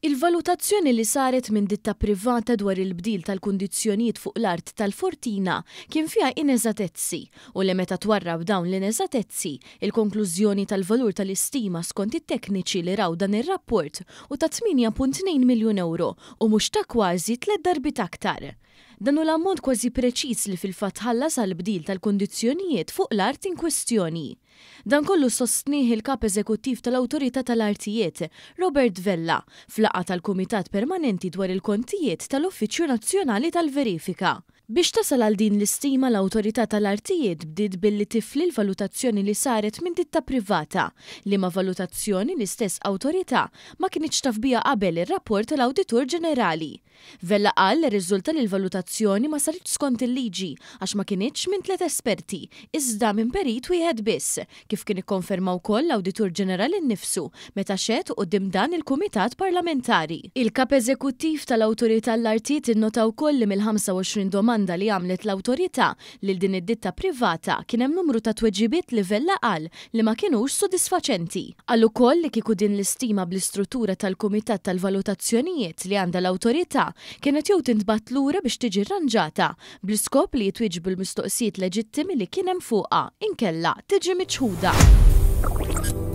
Il-valutazzjoni li saret minn ditta privata dwar il-bdil tal-kundizzjonijiet fuq l-art tal-Fortina kien fiha ineżatezzi u li meta twarrab dawn l-ineżatezzi, il-konklużjoni tal-valur tal-istima skont it-tekniċi li raw dan ir-rapport hu ta' 8.2 miljun ewro u mhux ta' kważi tlett darbiet aktar. Dan hu l-ammont kważi preċiż li fil-fatt ħallas għall-bdil tal-kundizzjonijiet fuq l-art inkwistjoni. Dan kollu sostnieh il-Kap Eżekuttiv tal-Awtorità tal-Artijiet, Robert Vella, f'laqgħa tal-Kumitat Permanenti dwar il-Kontijiet tal-Uffiċċju Nazzjonali tal-Verifika. Biex tasal għal din l-istima l-Awtorità tal-Artijiet bdiet billi tifli l-valutazzjoni li saret minn ditta privata, liema valutazzjoni l-istess Awtorità ma kinitx taf biha qabel ir-rapport tal-Awditur Ġenerali. Vella qal li rriżulta li l-valutazzjoni ma saritx skont il-liġi għax ma kinitx minn tliet esperti, iżda minn perit wieħed biss, kif kien ikkonferma wkoll l-Awditur Ġenerali nnifsu meta xehed quddiem dan il-Kumitat Parlamentari. Il-Kap Eżekuttiv tal-Awtorità għall-Artijiet innota wkoll li mill-25 domanda li għamlet l-Awtorità lil din id-ditta privata kien hemm numru ta' tweġibiet li Vella qal li ma kinux sodisfaċenti. Qal ukoll li kieku din l-istima bl-istruttura tal-Kumitat tal-Valutazzjonijiet li għandha l-Awtorità kienet jew tintbagħat lura biex tiġi rranġata bl-iskop li jitwieġbu l-mistoqsijiet leġittimi li kien hemm fuqha inkella tiġi miċħuda.